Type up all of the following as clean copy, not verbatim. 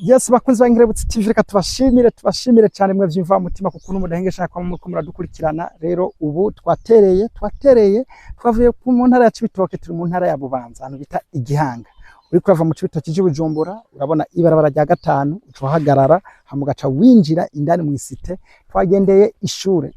Yes, bakunzi ba Nkerebutsi TV, reka tubashimire, tubashimire cyane mwe vyimva mutima kuko n'umudahengesha kwa muriko muradukurikirana. Rero ubu twatereye twavuye mu ntara ya Cibitoke, turi mu ntara ya Bubanza, ahantu bita Igihanga. Uriko urava mu Cibitoke uje Bujumbura, urabona ibarabara rya gatanu, uca uhagarara hama ugaca winjira indani mu isite. Twagendeye ishure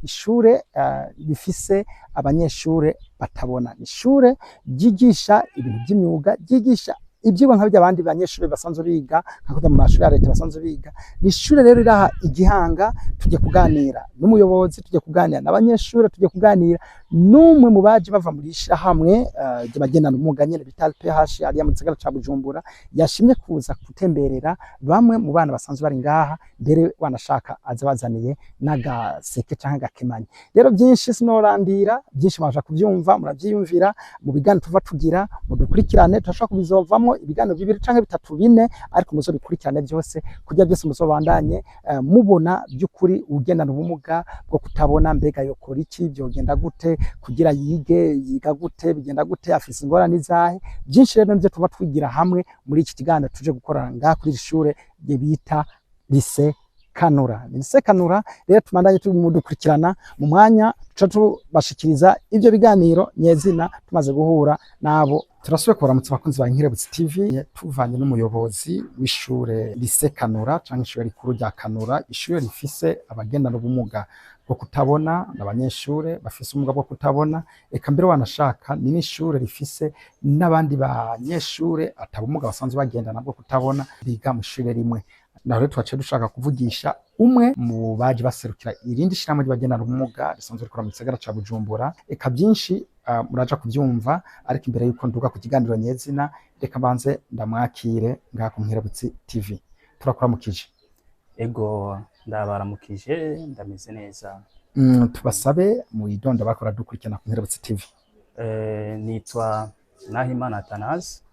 rifise abanyeshure batabona. Ishure ryigisha ibintu by'imyuga, ryigisha ivyigwa nka by'abandi banyeshure basanzwe biga, nka kuja mu mashuri ya leta basanzwe biga. Ni ishure rero riraha Igihanga. Tujye kuganira n'umuyobozi, tujye kuganira n'abanyeshure, tujye kuganira n'umwe mu baje bava muri ishirahamwe ry'abagendana ubumuga nyene bita PH ariya mu gisagara ca Bujumbura, yashimye kuza gutemberera bamwe mu bana basanzwe bari ngaha, mbere wanashaka aza bazaniye n'agaseke canke agakemanyi. Rero byinshi sinorandira, byinshi mwaja kuvyumva, muravyiyumvira mu biganiro tuva tugira. Mudukurikirane, turashobora kubizovamwo ibiganiro bibiri canke bitatu, bine, ariko muzobikurikirane byose kugira byose muzobandanye mubona by'ukuri ugendana ubumuga bwo kutabona mbega yokora iki, byogenda gute kugira yige, yiga gute, bigenda gute, afise ingorane izahe. Byinshi rero nivyo tuba twigira hamwe muri iki kiganiro tuje gukora ngaha kuri iri shure bita Lycée Kanura. Ni Lycée Kanura. Rero tubandanye tumudukurikirana, mu mwanya tuca tubashikiriza ivyo biganiro nyezina tumaze guhura nabo. Turasubiye kubaramutsa abakunzi ba Nkerebutsi TV, tuvanye n'umuyobozi w'ishure Lycée Kanura canke ishure rikuru rya Kanura, ishure rifise abagendana ubumuga bwo kutabona n'abanyeshure bafise ubumuga bwo kutabona. Eka mbere wanashaka ni n'ishure rifise n'abandi banyeshure atabumuga basanzwe bagendana bwo kutabona, biga mu ishure rimwe. Naho rero twaciye dushaka kuvugisha umwe mu baje baserukira irindi shirahamwe ry'abagendana ubumuga risanzwe rikora mu gisagara ca Bujumbura. Eka byinshi muraja kuvyumva, ariko imbere yuko nduga ku kiganiro nyezina, reka mbanze ndamwakire ngaha ku Nkerebutsi TV. Turakuramukije. Ego, ndabaramukije, ndameze neza. Tubasabe muyidondo bakora dukurikirana ku Nkerebutsi TV. Nitwa Nahimana Athanase,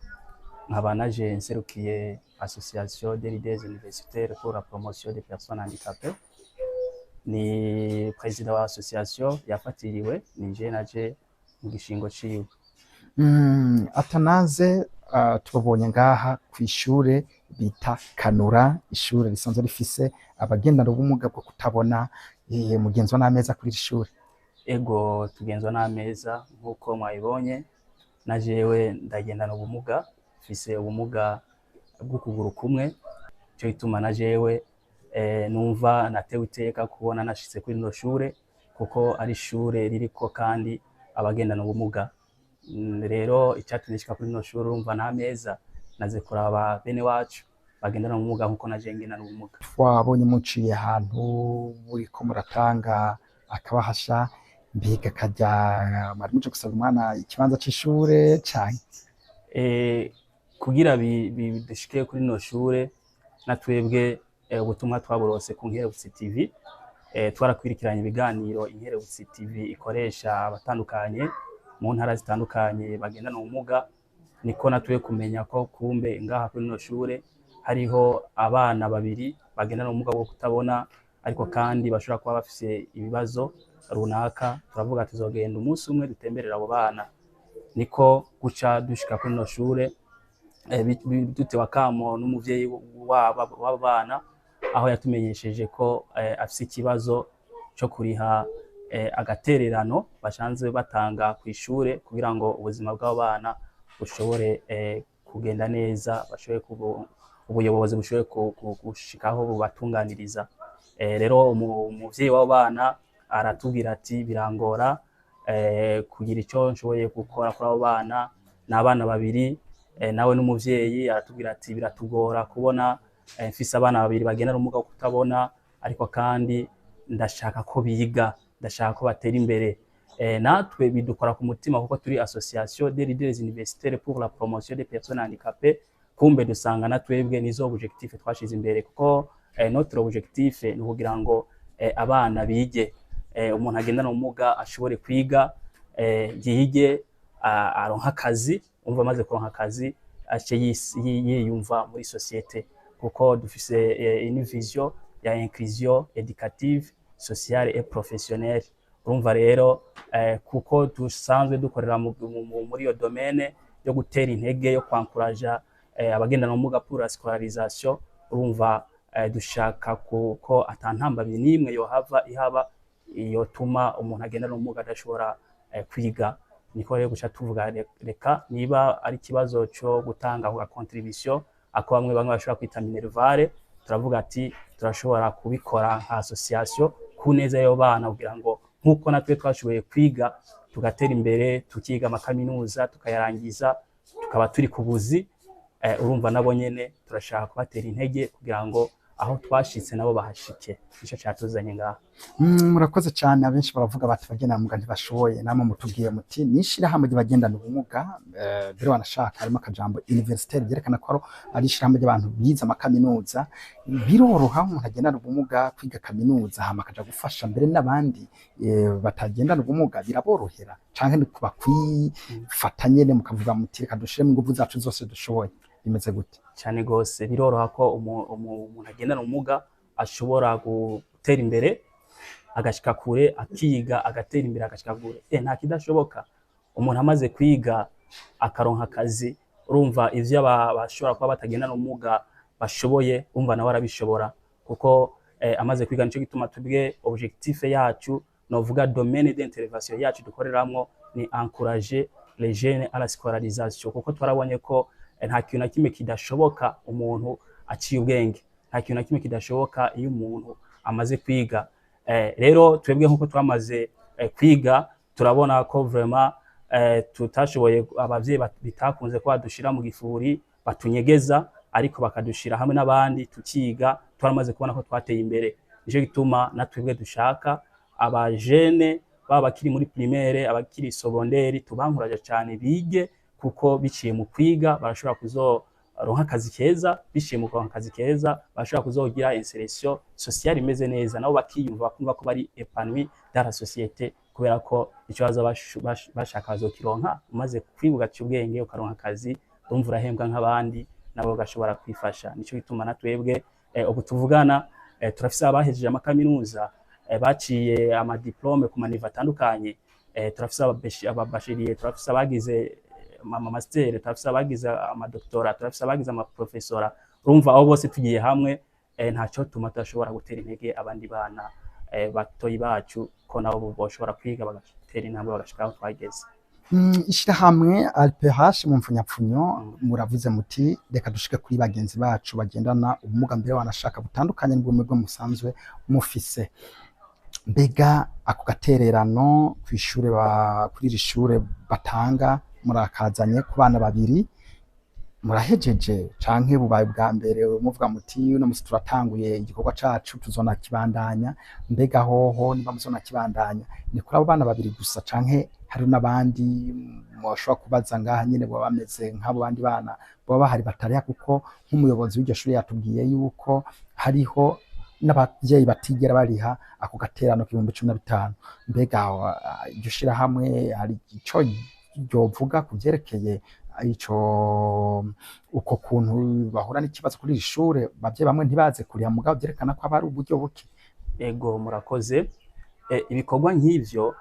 nkaba naje nserukiye Association des leaders universitaires pour la promotion des personnes handicapées. Ni président wa association yafatiriwe, nije naje mu gishingo ciwe. Athanase, tubabonye ngaha kw'ishure bita Kanura, ishure risanzwe rifise abagendana ubumuga bwo kutabona. Mugenzwa n'ameza kuri iri shure? Ego, tugenzwa n'ameza nk'uko mwabibonye. Na jewe ndagendana ubumuga, mfise ubumuga bw'ukuguru kumwe. Ico gituma na jewe numva natewe iteka kubona nashitse kuri rino shure, kuko ari ishure ririko kandi abagendana ubumuga. Rero icatumye nshika kuri rino shure, urumva n'ameza, naze kuraba bene wacu bagendana ubumuga nkuko naje ngendana ubumuga. Twabonye muciye ahantu muriko muratanga akabahasha. Mbega karya mwari muje gusaba umwana ikibanza c'ishure canke? Kugira dushike kuri rino shure, na twebwe ubutumwa twaburose ku Nkerebutsi TV. Twarakwirikiranye ibiganiro Inkerebutsi TV ikoresha abatandukanye mu ntara zitandukanye bagendana ubumuga, niko natwe kumenya ko kumbe ngaha kuri rino shure hariho abana babiri bagendana ubumuga bwo kutabona, ariko kandi bashobora kuba bafise ibibazo runaka. Turavuga tuzogenda umunsi umwe dutemberera abo bana, niko guca dushika kuri rino shure dutewe akamo n'umuvyeyi w'abo bana, aho yatumenyesheje ko afise ikibazo co kuriha agatererano basanzwe batanga kw'ishure kugira ngo ubuzima bw'abo bana bushobore kugenda neza, bashobore ubuyobozi bushobore gushikaho bubatunganiriza. Rero umuvyeyi w'abo bana aratubwira ati: "Birangora kugira ico nshoboye gukora kuri abo bana." Ni abana babiri. Nawe n'umuvyeyi aratubwira ati: "Biratugora kubona mfise abana babiri bagendana ubumuga bwo kutabona, ariko kandi ndashaka ko biga, ndashaka ko batera imbere." Natwe bidukora ku mutima kuko turi Association des leaders universitaires pour la promotion des personnes handicapées. Kumbe dusanga na twebwe nizo objectif twashize imbere, kuko notre objectif ni ukugira ngo abana bige, umuntu agendana ubumuga ashobore kwiga, yige, aronke akazi. Umva, amaze kuronka akazi ace yiyumva muri société, kuko dufise une vision ya inclusion éducative, sociale et professionnelle. Urumva rero, kuko dusanzwe dukorera muri iyo domaine yo gutera intege, yo kwankuraja abagendana ubumuga pour la scolarisation. Urumva dushaka ko atantambamyi n'imwe yohava ihaba yotuma umuntu agendana ubumuga adashobora kwiga. Niko rero guca tuvuga reka niba ari ikibazo cyo gutanga ako contribution, ako bamwe bamwe bashobora kwita minerval, turavuga ati turashobora kubikora nka association ku neza y'abo bana, kugira ngo nk'uko natwe twashoboye kwiga tugatera imbere, tukiga amakaminuza tukayarangiza, tukaba turi ku buzi, urumva nabo nyene turashaka kubatera intege kugira ngo aho twashitse nabo bahashike. Nico catuzanye ngaha. Murakoze cyane. Abenshi baravuga bati bagendana ubumuga ntibashoboye. Namwe mutubwiye muti ni ishirahamwe ry'abagendana ubumuga, mbere wanashaka harimo akajambo universitaire byerekana ko ari ishirahamwe ry'abantu bize amakaminuza. Biroroha umuntu agendana ubumuga kwiga kaminuza hama akaja gufasha mbere n'abandi batagendana ubumuga? Biraborohera canke ni kuba kwifata nyene mukavuga muti reka dushiremo inguvu zacu zose dushoboye? Bimeze gute? Cyane gose biroroha ko umuntu agendana ubumuga ashobora gutera imbere agashika kure, akiga agatera imbere agashika kure. Nta kidashoboka. Umuntu amaze kwiga akaronka akazi, urumva ivyo bashobora kuba batagendana ubumuga bashoboye, urumva nawe arabishobora kuko amaze kwiga. Nico gituma tubwe objectif yacu, novuga domaine d'intervention yacu dukoreramwo, ni encourager les jeunes à la scolarisation, kuko twarabonye ko nta kintu na kimwe kidashoboka umuntu aciye ubwenge, nta kintu na kimwe kidashoboka iyo umuntu amaze kwiga. Rero twebwe nkuko twamaze kwiga, turabona ko vraiment tutashoboye, abavyeyi bitakunze ko badushira mu gifuri batunyegeza, ariko bakadushira hamwe n'abandi tukiga. Twaramaze kubona ko twateye imbere. Nico gituma natwebwe dushaka abajene, baba bakiri muri primaire, abakiri secondaire, tubankuraje cyane bige, kuko biciye mu kwiga barashobora kuzoronka akazi keza, biciye mu kuronka akazi keza barashobora kuzogira insertion sociale imeze neza, nabo bakiyumva, bakumva ko bari épanoui dans la société, kubera ko ico baza bashaka bazokironka. Umaze kwiga ugaca ubwenge ukaronka akazi, urumva urahembwa nk'abandi, nabo bagashobora kwifasha. Nico gituma na twebwe ubu tuvugana turafise abahejeje amakaminuza, baciye amadiplome ku ma niveaux atandukanye, turafise ababachelier, turafise abagize ama master, turafise abagize amadoktora, turafise abagize amaprofesora. Urumva abo bose tugiye hamwe, ntaco tuma tudashobora gutera intege abandi bana batoyi bacu ko nabo boshobora kwiga bagatera intambwe bagashika aho twageze. Ishirahamwe ALPH mu mfunyapfunyo, muravuze muti reka dushike kuri bagenzi bacu bagendana ubumuga, mbere wanashaka butandukanye n'ubumuga musanzwe mufise. Mbega ako gatererano kw'ishure kuri iri shure batanga murakazanye ku bana babiri, murahejeje canke bubaye bwa mbere muvuga muti uno musi turatanguye igikorwa cacu, tuzonakibandanya? Mbega hoho niba muzonakibandanya, ni kuri abo bana babiri gusa canke hari n'abandi mushobora kubaza ngaha nyene boba bameze nk'abo bandi bana boba bahari batariha? Kuko nk'umuyobozi w'iryo shuri yatubwiye yuko hariho n'abavyeyi batigera bariha ako gaterano k'15,000. Mbega iryo shirahamwe hari ico ryovuga ku vyerekeye ico, uko kuntu bahura n'ikibazo kuri iri shure, abavyeyi bamwe ntibaze kuriha, mugabo vyerekana ko aba ari uburyo buke? Ego, murakoze. Ibikorwa nk'ivyo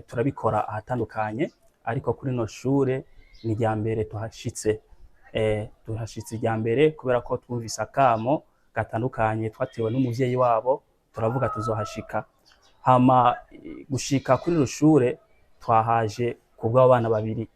turabikora ahatandukanye, ariko kuri no shure ni irya mbere tuhashitse. Tuhashitse irya mbere kubera ko twumvise akamo gatandukanye twatewe n'umuvyeyi wabo, turavuga tuzohashika. Hama gushika kuri iro shure twahaje kubw'abo bana babiri,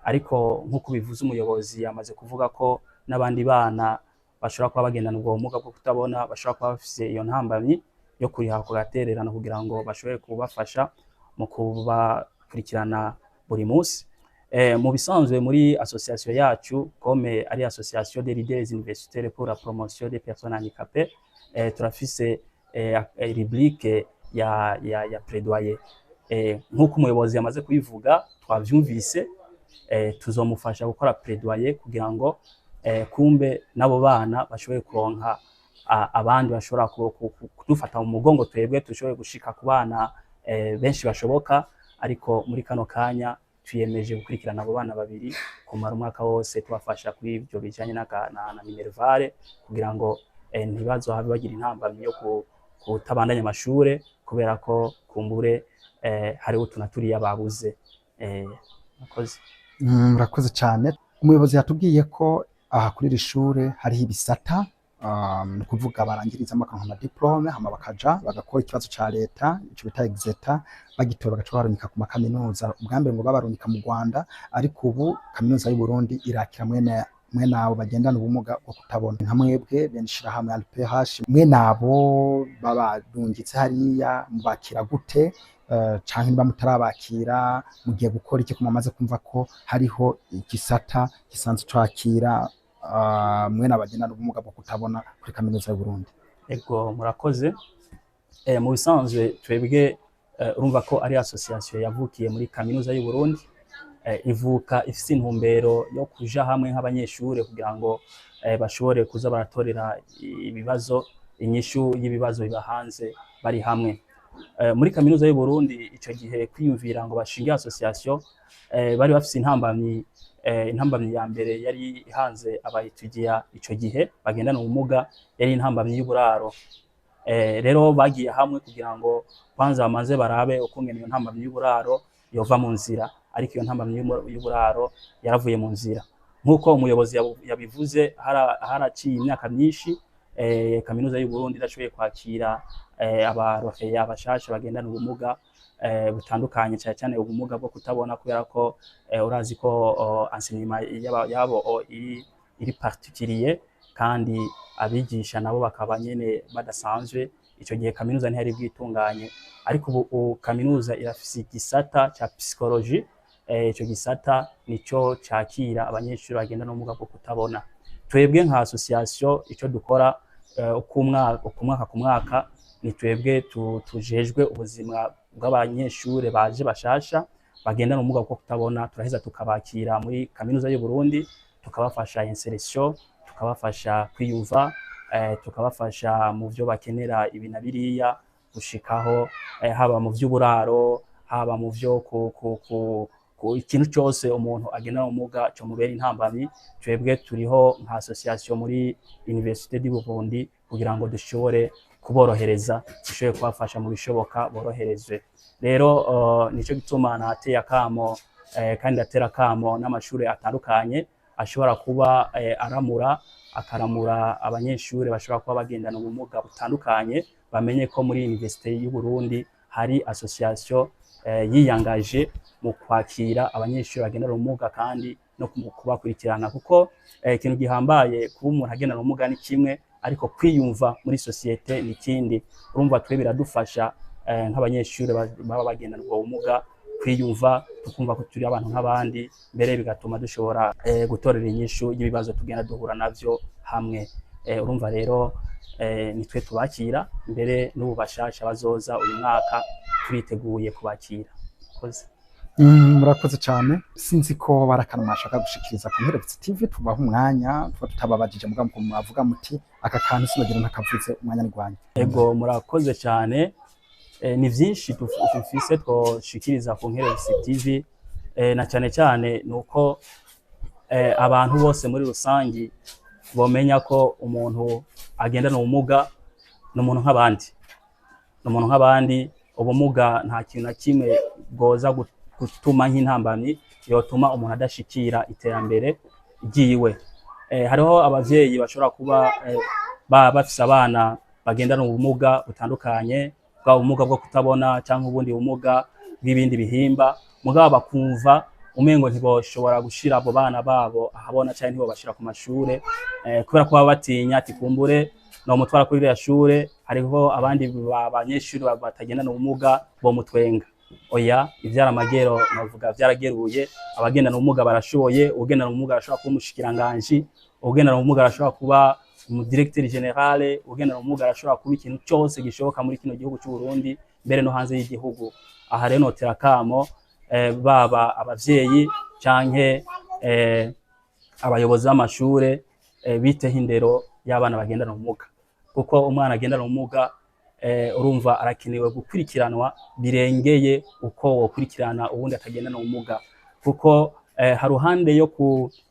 ariko nk'uko bivuze umuyobozi yamaze kuvuga ko n'abandi bana bashobora kuba bagendana ubwo bumuga bwo kutabona bashobora kuba bafise iyo ntambamyi yo kuriha ako gatererano kugira ngo bashobore kubafasha mu kubakurikirana buri munsi. Mu bisanzwe muri association yacu, comme ari association des leaders universitaires pour la promotion des personnes handicapées, turafise rubrique ya plaidoyer. Nk'uko umuyobozi yamaze kubivuga, twavyumvise, tuzomufasha gukora plaidoyer kugira ngo kumbe n'abo bana bashobore kuronka abandi bashobora kudufata mu mugongo, twebwe dushobore gushika ku bana benshi bashoboka. Ariko muri kano kanya twiyemeje gukurikirana abo bana babiri kumara umwaka wose, tubafasha kuri ibyo bijanye na minerval, kugira ngo ntibazohave bagira intambamyi yo kutabandanya amashure kubera ko kumbure hariho utu na turiya babuze. Murakoze. Murakoze cyane. Umuyobozi yatubwiye ko aha kuri iri shure hariho ibisata. Ni ukuvuga barangirizamo bakaronka amadiplôme, hama bakaja bagakora ikibazo ca leta, ico bita exeta. Bagitora, bagaca barungika ku makaminuza. Ubwa mbere ngo babarungika mu Rwanda, ariko ubu Kaminuza y'u Burundi irakira mwene abo bagendana ubumuga bwo kutabona. Nka mwebwe bene ishirahamwe ALPH, mwene abo babarungitse hariya mubakira gute? Canke niba mutarabakira, mugiye gukora iki ko mumaze kumva ko hariho igisata gisanzwe cakira mwene abagendana ubumuga bwo kutabona kuri Kaminuza y'u Burundi? Ego, murakoze. Mu bisanzwe twebwe, urumva ko ari association yavukiye muri Kaminuza y'u Burundi, ivuka ifise intumbero yo kuja hamwe nk'abanyeshure kugira ngo bashobore kuza baratorera ibibazo, inyishu y'ibibazo biba hanze bari hamwe. Muri Kaminuza y'u Burundi ico gihe kwiyumvira ngo bashinge association, bari bafise intambamyi. Intambamyi ya mbere yari ihanze aba étudiants ico gihe bagendana ubumuga yari intambamyi y'uburaro. Rero bagiye hamwe kugira ngo kwanza bamaze barabe ukungene iyo ntambamyi y'uburaro yova mu nzira, ariko iyo ntambamyi y'uburaro yaravuye mu nzira. Nk'uko umuyobozi yabivuze, haraciye imyaka myinshi Kaminuza y'u Burundi idashoboye kwakira abaroheya abashasha bagendana ubumuga butandukanye, cyane cyane ubumuga bwo kutabona, kubera ko urazi ko enseignement yabo iri particulier, kandi abigisha nabo bakaba nyene badasanzwe. Ico gihe kaminuza ntiyari bwitunganye, ariko ubu kaminuza irafise igisata ca psychologie. Ico gisata nico cakira abanyeshuri bagendana ubumuga bwo kutabona. Twebwe nka association, ico dukora uko umwaka ku mwaka ku mwaka, ni twebwe tujejwe ubuzima bw'abanyeshure baje bashasha bagendana ubumuga bwo kutabona. Turaheza tukabakira muri Kaminuza y'u Burundi, tukabafasha insertion, tukabafasha kwiyumva, tukabafasha mu vyo bakenera ibi na biriya, gushikaho haba mu vy'uburaro, haba mu vyo ku ikintu cyose umuntu agendana ubumuga cyo mubera intambamyi. Twebwe turiho nka association muri Université du Burundi kugira ngo dushobore kuborohereza, dushobore kubafasha mu bishoboka boroherezwe. Rero nico gituma nateye akamo, kandi ndatera akamo n'amashuri atandukanye ashobora kuba aramura, akaramura abanyeshuri bashobora kuba bagendana ubumuga butandukanye, bamenye ko muri Université y'u Burundi hari association yiyangaje mu kwakira abanyeshuri bagendana ubumuga kandi no kubakurikirana, kuko ikintu gihambaye, kuba umuntu agendana ubumuga ni kimwe, ariko kwiyumva muri société ni ikindi. Urumva twe biradufasha nk'abanyeshuri baba bagendana ubwo bumuga kwiyumva, tukumva ko turi abantu nk'abandi, mbere bigatuma dushobora gutorera inyishu y'ibibazo tugenda duhura navyo hamwe. Urumva rero nitwe tubakira, mbere n'ubu bashasha bazoza uyu mwaka turiteguye kubakira. Murakoze. Murakoze cyane. Sinzi ko barakantu mwashaka gushikiriza ku Nkerebutsi TV, tubaha umwanya tuba tutababajije, mugabo ngo mwavuga muti aka kantu sinogira ntakavuze, umwanya ni gwanyu. Ego, murakoze cyane. Ni vyinshi dufise twoshikiriza ku Nkerebutsi TV, na cyane cyane nuko abantu bose muri rusangi bomenya ko umuntu agendana ubumuga ni umuntu nk'abandi, ni umuntu nk'abandi. Ubumuga nta kintu na kimwe bwoza gutuma nk'intambamyi yotuma umuntu adashikira iterambere ryiwe. Hariho abavyeyi bashobora kuba baba bafise abana bagendana ubumuga butandukanye, bwaba ubumuga bwo kutabona cyangwa ubundi bumuga bw'ibindi bihimba, mugabo bakumva umengo ntiboshobora gushira abo bana babo ahabona cyangwa ntibobashira ku mashure, kubera ko baba batinya ati kumbure nomutwara kuri ririya shure hariho abandi banyeshuri batagendana ubumuga bomutwenga. Oya, ivyara amagero novuga vyarageruye. Abagendana ubumuga barashoboye. Ugendana ubumuga arashobora kuba umushikiranganji, ugendana ubumuga arashobora kuba umudirecteur général, ugendana ubumuga arashobora kuba ikintu cyose gishoboka muri kino gihugu cy'u Burundi, mbere no hanze y'igihugu. Aha rero notera akamo baba abavyeyi canke abayobozi b'amashure, biteho indero y'abana bagendana ubumuga, kuko umwana agendana ubumuga urumva arakenewe gukurikiranwa birengeye uko wokurikirana uwundi atagendana ubumuga, kuko haruhande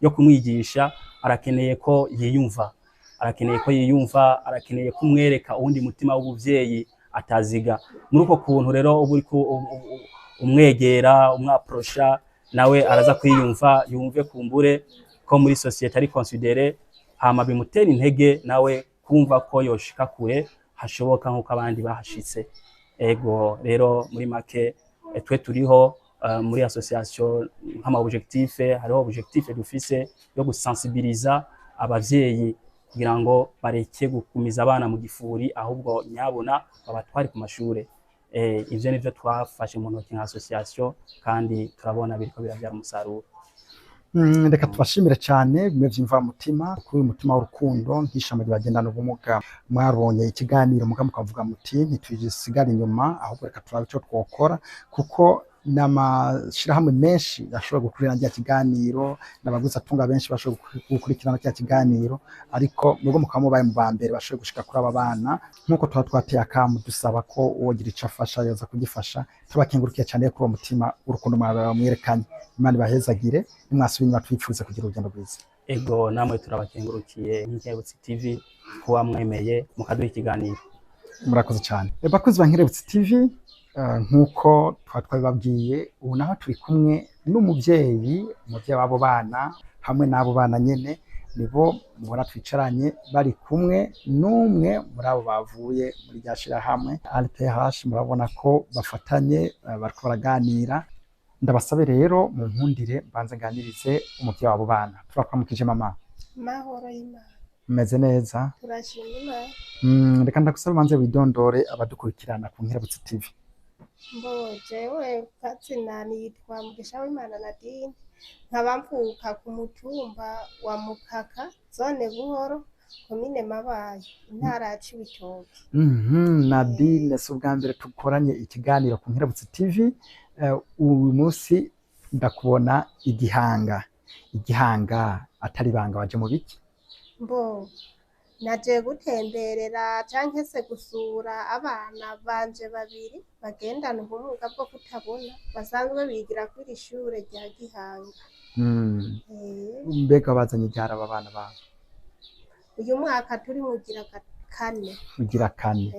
yo kumwigisha, arakeneye ko yiyumva, arakeneye ko yiyumva, arakeneye kumwereka uwundi mutima w'ubuvyeyi ataziga. Muri uko kuntu rero uba uriko umwegera, umwaprosha, nawe araza kwiyumva, yumve kumbure ko muri société ari considéré, hama bimutera intege nawe. kumva ko yoshika kure hashoboka nk'uko abandi bahashitse. Ego rero muri make, twe turiho muri association nk'ama objectif, hariho objectif dufise yo gusensibiliza abavyeyi kugira ngo bareke gukumiza abana mu gifuri, ahubwo nyabona babatware ku mashure. Ivyo nivyo twafashe mu ntoki nka association, kandi turabona biriko biravyara umusaruro. Reka tubashimire cyane bimwe vy'imvamutima kuri uyu mutima w'urukundo nk'ishamba ry'abagendana ubumuga. Mwabonye ikiganiro muga mukavuga muti ntitugisigara inyuma, ahubwo reka turabe ico twokora, kuko n'amashirahamwe menshi ashobora gukurikirana rya kiganiro, n'abagwizatunga benshi bashobora gukurikirana kya kiganiro, ariko mwebwe mukaba mubaye mu ba mbere bashoboye gushika kuri aba bana, nk'uko tuba twateye akamu dusaba ko uwogira ico afasha yoza kugifasha. Tubakengurukiye cyane kuri uwo mutima w'urukundo mwerekanye. Imana ibahezagire, nimwasubira inyuma twifuza kugira urugendo rwiza. Ego, namwe turabakengurukiye nk'Inkerebutsi TV kuba mwemeye mukaduha ikiganiro. Murakoze cyane. Bakunzi ba Nkerebutsi TV, nk'uko twaba twabibabwiye, ubu naho turi kumwe n'umuvyeyi, umuvyeyi w'abo bana hamwe n'abo bana nyene, nibo mubona twicaranye, bari kumwe n'umwe muri abo bavuye muri rya shirahamwe ALPH. Murabona ko bafatanye, bariko baraganira. Ndabasabe rero mu nkundire mbanze nganirize umuvyeyi w'abo bana. Turakuramukije mama. Mahoro y'Imana. Meze neza? Turashima Imana. Reka ndagusabe manze widondore abadukurikirana ku Nkerebutsi TV. Mbo jewe kazina nitwa Mugisha w'Imana Nadine, nkaba mvuka ku mutumba wa Mukaka, zone Buhoro, komine Mabayi, intara ya Cibitoke. Nadine, si ubwa mbere tukoranye ikiganiro ku Nkerebutsi TV. Uyu munsi ndakubona igihanga, igihanga atari ibanga, waje mu biki? Mbo naje gutemberera canke se gusura abana banje babiri bagendana ubumuga bwo kutabona, basanzwe bigira kuri ishure rya Gihanga. Mbega bazanye ibyara aba bana bawe? Uyu mwaka turi mugira kane. Ugira kane.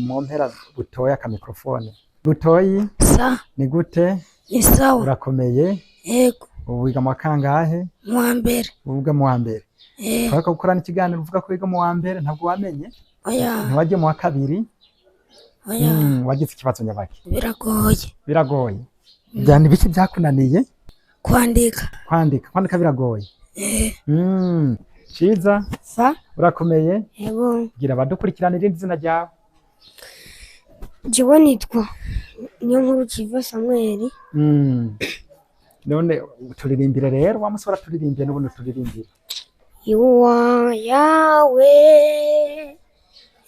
Mu mpera Butoyi aka microphone. Butoyi? Sa. Ni gute? Ni sawa. Urakomeye? Yego. Ubu wiga mu wa kangahe? Mu wa mbere. Ubu mu wa mbere. Eh. Twariko gukorana ikiganiro uvuga ko wiga mu wa mbere, ntabwo wamenye? Oya. Ntiwagiye mu wa kabiri? Oya. Wagize ikibazo nyabaki? Biragoye. Biragoye. Byani biki byakunaniye? Kwandika. Kwandika, kwandika biragoye. Eh. Ciza? Sa. Urakomeye? Yego. Gira abadukurikirana irindi zina ryawe. Jewe nitwa Niyonkuru Kiva Samuel. None turirimbire rero, wa musore turirimbire n'ubundi turirimbire. You are Yahweh.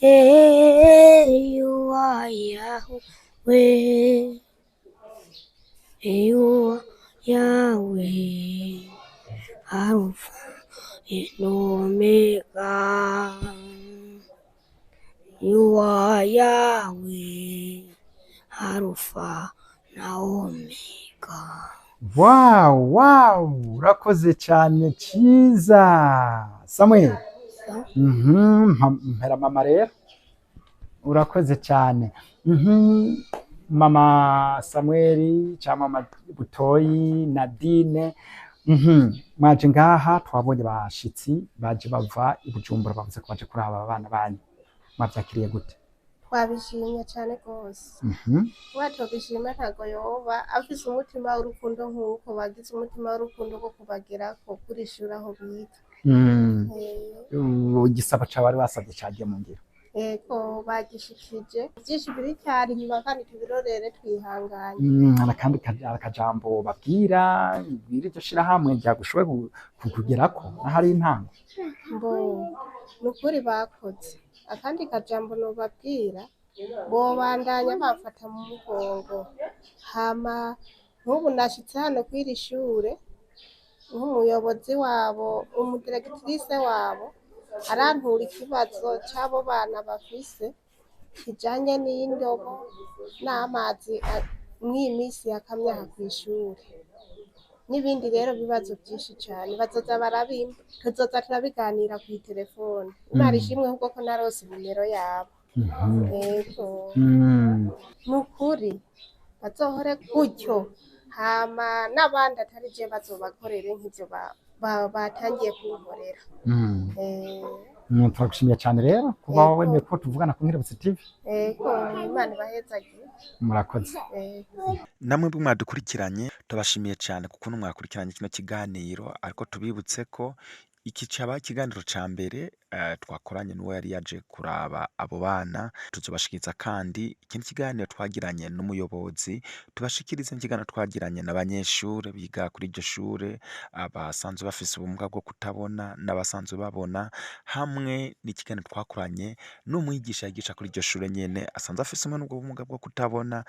You are Yahweh. You are Yahweh. Alpha and Omega. You are Yahweh. Alpha na Omega. Wow, urakoze cyane Ciza. Samuel. Mpera mama rero. Urakoze cyane. Mama Samuel cyangwa mama Butoyi, Nadine. Mwaje ngaha twabonye bashitsi baje bava i Bujumbura, bavuze ko baje kuraba abana banyu. Mwavyakiriye gute? Twabishimye cyane rwose. Watobishima ntago yoba afise umutima w'urukundo nk'uko bagize umutima w'urukundo rwo kubagerako kuri ishuri aho biga. Igisabo cawe wari wasabye cagiye mu ngiro. Yego, bagishikije byinshi biri cyari inyuma kandi tubirorere twihanganye. Hari akandi akajambo babwira, bwira iryo shirahamwe ryagushoboye kukugerako n'ahari intango. Mbo ni ukuri bakoze. Akandi kajambo nobabwira, bobandanya bamfata mu mugongo. Hama nk'ubu nashitse hano kw'iri shure, nk'umuyobozi wabo, umudirectrice wabo, arantura ikibazo c'abo bana bafise kijanye n'indobo n'amazi mw'iyi minsi yakamye aha kw'ishure, n'ibindi rero bibazo vyinshi cane bazoza barabimpa, tuzoza turabiganira kw'iterefone. Imana ishimwe ahubwo ko narose nimero yabo. Yego. Nukuri bazohore gutyo, hama n'abandi atari je bazobakorere nk'ivyo batangiye kunkorera. Turagushimiye cyane rero kuba Yego. wemeye ko tuvugana ku Nkerebutsi TV. Ego, Imana ibahezagire. Murakoze. Ego. Namwe bwe mwadukurikiranye, tubashimiye cyane kuko mwakurikiranye kino kiganiro, ariko tubibutse ko iki caba ikiganiro ca mbere twakoranye n'uwo yari yaje kuraba abo bana. Tuzobashikiriza kandi ikindi kiganiro twagiranye n'umuyobozi, tubashikirize n'ikiganiro twagiranye n'abanyeshure biga kuri iryo shure, abasanzwe bafise ubumuga bwo kutabona n'abasanzwe babona, hamwe n'ikiganiro twakoranye n'umwigisha yigisha kuri iryo shure nyene asanzwe afise umwe n'ubwo bumuga bwo kutabona,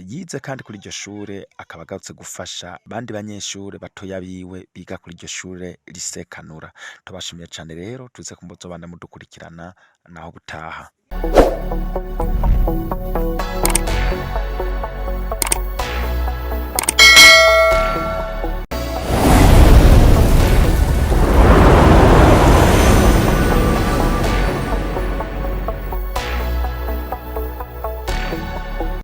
yize kandi kuri iryo shure, akaba agarutse gufasha abandi banyeshure batoya biwe biga kuri iryo shure risekanura. Tubashimiye cane rero, tuze kumuzobana mudukurikirana naho butaha.